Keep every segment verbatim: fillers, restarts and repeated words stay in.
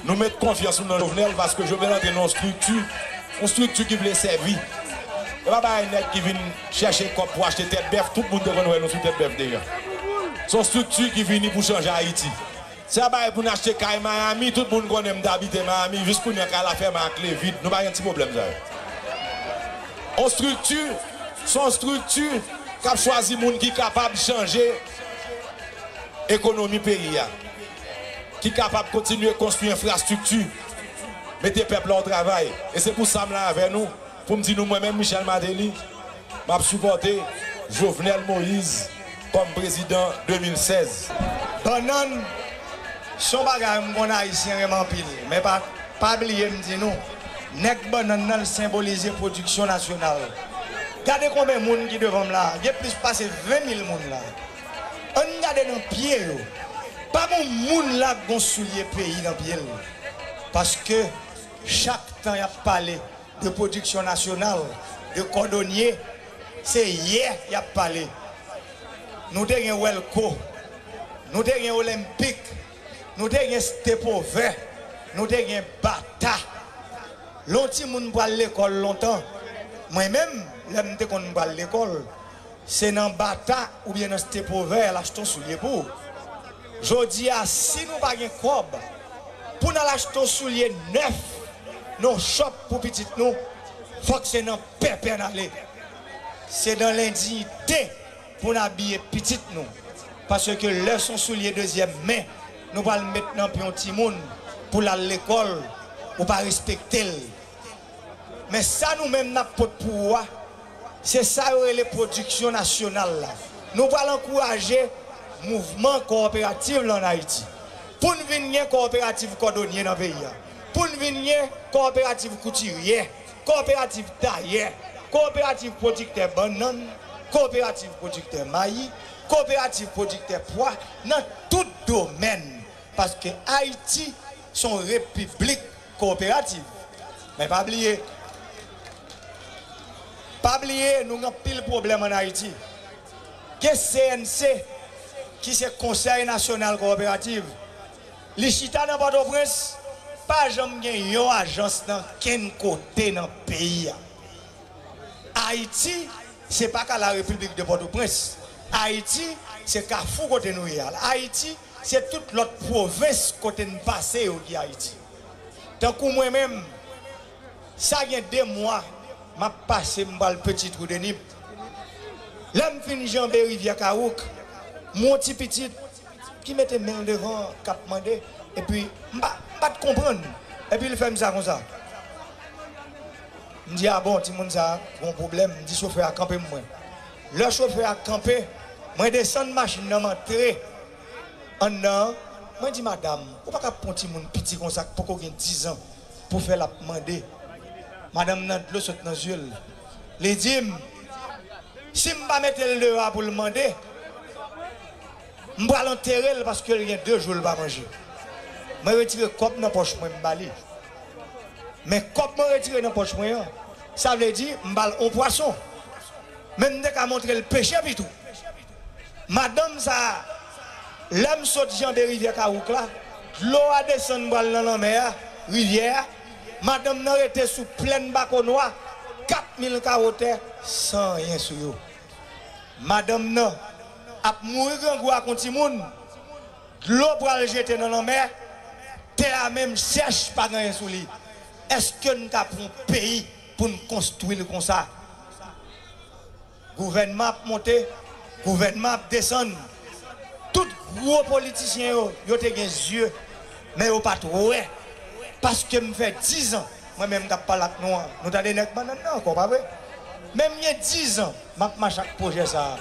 Nou met konfyans nou nan Jovenel paske Jovenel antre nan yon estrikti, yon estrikti ki vle sèvi. E pa bagay nèg ki vin chèche kòb pou achte tèt bèf, tout moun te konn wè nou sou tèt bèf deja. Se yon estrikti ki vini pou chanje Ayiti. Se pa bagay pou n achte kay Miami, tout moun konnen m te abite Miami, jis kounye a kay la fèmen ak kle vid, nou pa gen ti pwoblèm sa yo. Yon estrikti, se yon estrikti k ap chwazi moun ki kapab chanje ekonomi peyi a, ki kapab kontinye konstwi enfrastrikti, mete pèp la o travay. E se pou sa m la avè nou, pou m di nou, mwen menm, Michel Martelly, m ap sipòte Jovenel Moïse kòm prezidan de mil sèz. Bannann se yon bagay m konn Ayisyen renmen anpil, men pa, pa bliye m di nou, nèg bannann nan l senbolize pwodiksyon nasyonal. Gade konbyen moun ki devan m la, gen plis pase ven mil moun la. Ann gade nan pye yo. Pa gen moun la k gen soulye peyi nan pye l. Paske chak tan y ap pale de pwodiksyon nasyonal, de kòdonye, se yè y ap pale. Nou te gen Wèlko, nou te gen Olenpik, nou te gen Stepovè, nou te gen Bata. Lè yon timoun pral lekòl lontan, mwen menm, lè m te konn pral lekòl, se nan Bata oubyen nan Stepovè l achte yon soulye pou ou. Jodi a, si nou pa gen kòb pou n al achte yon soulye nèf nan yon chòp pou pitit nou, fòk se nan pèpè n ale. Se nan lendiyite pou n abiye pitit nou. Paske lè se yon soulye dezyèm men nou pral met nan pye yon timoun pou l al lekòl, ou pa respekte l. Men sa nou menm n ap pot pou ou a, se sa yo rele pwodiksyon nasyonal la. Nou pral ankouraje mouvman kowoperativ la ann Ayiti. Pou n vin gen kowoperativ kòdonye nan peyi a. Pou n vin gen kowoperativ koutiryè, kowoperativ tayè, kowoperativ pwodiktè bannann, kowoperativ pwodiktè mayi, kowoperativ pwodiktè pwa nan tout domèn. Paske Ayiti se yon repiblik kowoperativ. Men pa bliye, pa bliye, nou gen anpil pwoblèm ann Ayiti. Gen C N C, ki se Konsèy Nasyonal Kowoperativ. Li chita nan Pòtoprens, pa janm gen yon ajans nan kenn kote nan peyi a. Ayiti, se pa ka la République de Port-au-Prince. Ayiti, se Kafou kote nou ye a. Ayiti, se tout lòt pwovens kote n pase yo ki Ayiti. Tankou mwen menm, sa gen de mwa m ap pase, m pral Petit Trou de Nip. Lè m fin janbe rivyè Kawouk, m wè yon ti pitit ki mete men l devan, k ap mande, epi m pa, m pa t konprann. Epi l fè m sa konsa. M di, "A bon, timoun sa a gen yon pwoblèm." M di chofè a, "Kanpe m wè." Lè chofè a kanpe, mwen desann machin nan, m antre anndan an. Mwen di, "Madanm, ou pa ka pran yon timoun piti konsa k poko gen diz an pou fè l ap mande." Madanm nan, dlo sot nan zye l. Li di m, "Si m pa mete l deyò a pou l mande, m pral antere l paske l gen de jou l pa manje." Mwen retire kòb nan pòch mwen, m ba li. Men kòb mwen retire nan pòch mwen an, sa vle di m ba l yon pwason. Men m te ka montre l peche pito. Madanm sa a, lè m sot janbe rivyè Kawouk la, dlo a desann pral nan lanmè a, rivyè a. Madanm nan rete sou plèn Bakonwa, kat mil ka wotè, san anyen sou yo. Madanm nan ap mouri grangou ak yon timoun. Dlo pral jete nan lanmè, tè a menm chèch, pa gen anyen sou li. Èske n ka pran yon peyi pou n konstwi l konsa? Gouvènman ap monte, gouvènman ap desann. Tout gwo politisyen yo, yo te gen zye, men yo pa t wè. Paske m fè diz an, mwen menm k ap pale ak nou an. Nou tande nèg bannann nan ankò, pa vre? Men m gen diz an, m ap mache ak pwojè sa a.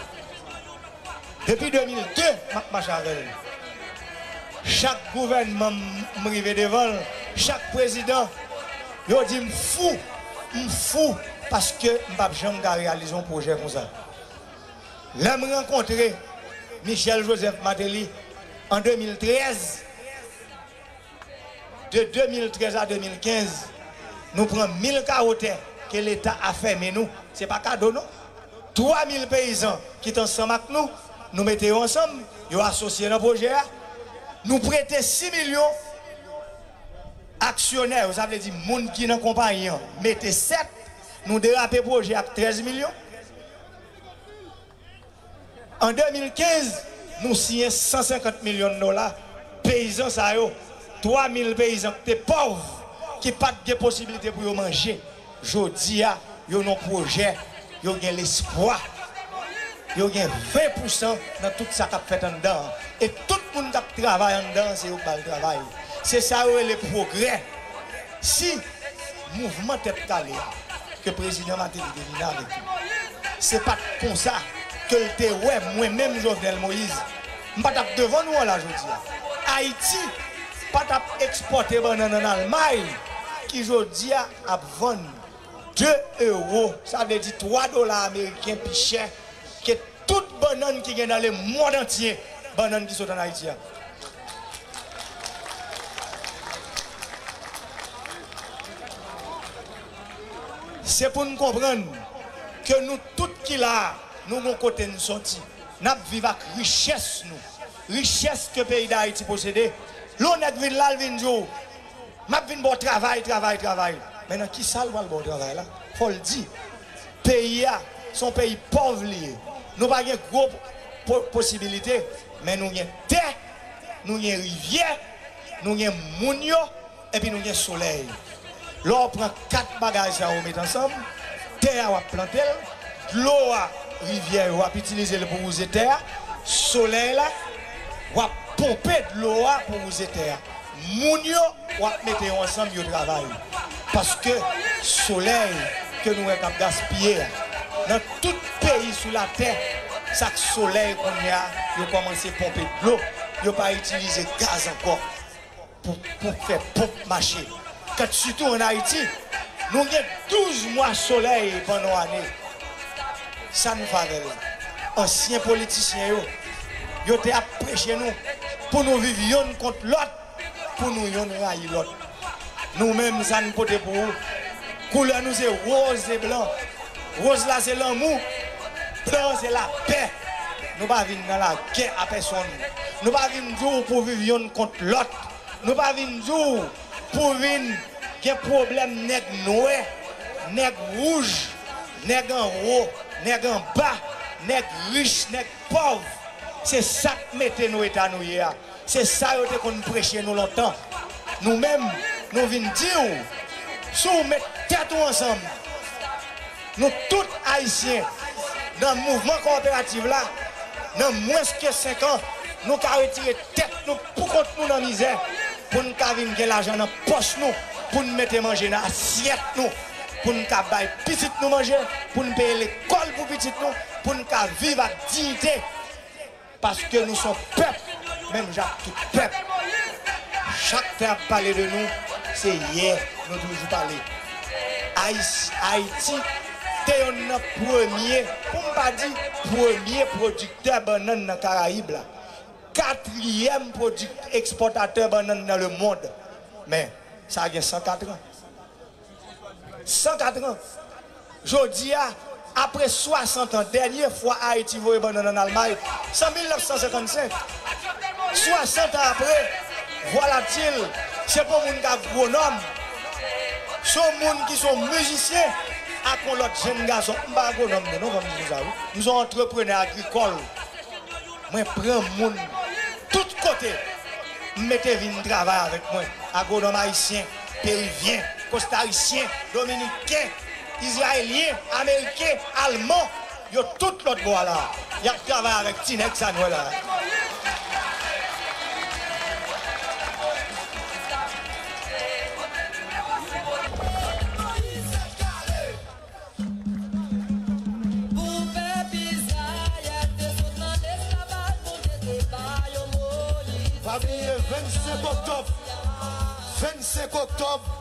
Depi de mil de, m ap mache avè l. Chak gouvènman m, m rive devan l, chak prezidan, yo di m fou, m fou, paske m p ap janm ka reyalize yon pwojè konsa. Lè m rankontre Michel Joseph Martelly an de mil trèz, de de mil trèz a de mil kenz, nou pran mil kawo tè ke Leta afèmen nou. Se pa kado, non. Twa mil peyizan ki t ansanm ak nou, nou mete yo ansanm, yo asosye nan pwojè a. Nou prete sis milyon Aksyonè yo, sa vle di moun ki nan konpayi an, mete sèt, nou derape pwojè ak trèz milyon. An de mil kenz, nou siyen san senkant milyon dola. Peyizan sa yo, twa mil peyizan ki te pòv, ki pa t gen posiblite pou yo manje, jodi a, yo nan pwojè, yo gen lespwa. Yo gen ven pousan nan tout sa k ap fèt anndan an. E tout moun k ap travay anndan an, se yo k ba l travay. Se sa yo rele pwogrè. Si mouvman Tèt Kale a, ke prezidan Martelly te vin avèk li, se pa t konsa ke l te wè mwen menm Jovenel Moïse, m pa t ap devan nou an la jodi a. Ayiti pa t ap ekspòte bannann ann Almay, ki jodi a ap vann de ewo, sa vle di twa dola ameriken pi chè ke tout bannann ki gen nan lemonn antye, bannann ki sot ann Ayiti a. Se pou n konprann ke nou tout ki la a, nou gon kote n soti. N ap viv ak richès nou. Richès ke peyi Dayiti posede. Lè yon nèg vin la, l vin di w, "M ap vin ba w travay, travay, travay." Men nan ki sa l pral ba w travay la? Fò l di. Peyi a, se yon peyi pòv li ye. Nou pa gen gwo po-, posibilite, men nou gen tè, nou gen rivyè, nou gen moun yo, epi nou gen solèy. Lè w pran kat bagay sa yo met ansanm, tè a w ap plante l, dlo a, rivyè yo w ap itilize l pou wouze tè a, solèy la, w ap ponpe dlo a pou wouze tè a. Moun yo, w ap mete yo ansanm, yo travay. Paske solèy ke nou wè k ap gaspiye a, nan tout peyi sou latè, sa k solèy kounye a, yo kòmanse ponpe dlo, yo pa itilize gaz ankò pou, pou fè ponp mache. Kat sitou ann Ayiti, nou gen douz mwa solèy pandan yon ane. Sa n fè avè l? Ansyen politisyen yo, yo te ap preche nou pou nou viv yonn kont lòt, pou nou yonn rayi lòt. Nou menm, sa n pote pou ou, koulè nou se woz e blan. Woz la se lanmou, blan an se lapè. Nou pa vin nan lagè a pèsonn. Nou pa vin di w pou viv yonn kont lòt. Nou pa vin di w pou vin gen pwoblèm nèg nwè, nèg wouj, nèg anwo, nèg anba, nèg rich, nèg pòv. Se sa k mete nou eta nou ye a. Se sa yo te konn preche nou lontan. Nou menm, nou vin di w, si w met tèt ou ansanm, nou tout Ayisyen, nan mouvman kowoperativ la, nan mwens ke senk an, nou ka retire tèt nou pou kont nou nan mizè, pou n ka vin gen lajan nan pòch nou, pou n mete manje nan asyèt nou, pou n ka bay pitit nou manje, pou n peye lekòl pou pitit nou, pou n ka viv ak diyite. Paske nou se yon pèp, menm jan ak tout pèp. Chak tan y ap pale de nou, se yè nou toujou pale. Ayis-, Ayiti te yonn nan premye, pou m pa di premye pwodiktè bannann nan Karayib la. Katriyèm pwodik-, ekspòtatè bannann nan lemonn. Men, sa gen san kat an. San kat an. Jodi a, apre swasant an, dènye fwa Ayiti voye bannann ann Almay, se an mil nèf san senkannsenk. Swasant an apre, vwalatil, se pa yon moun k agwonòm. Se yon moun ki se yon mizisyen ak yon lòt jèn gason. M pa agwonòm, non, non, ban m di nou sa, wi. M se yon antreprenè agrikòl. Mwen pran moun tout kote, m mete vin travay avèk mwen. Agwonòm ayisyen, perivyen, kostarisyen, dominiken, izrayelyen, ameriken, alman, yo tout lòt bò a la. Y ap travay avèk ti nèg sa n wè la. Pou pèp Izrayèl te sot nan lesklavaj, Bondye te ba yo Moyiz. Pa bliye vennsenk oktòb, vennsenk oktòb,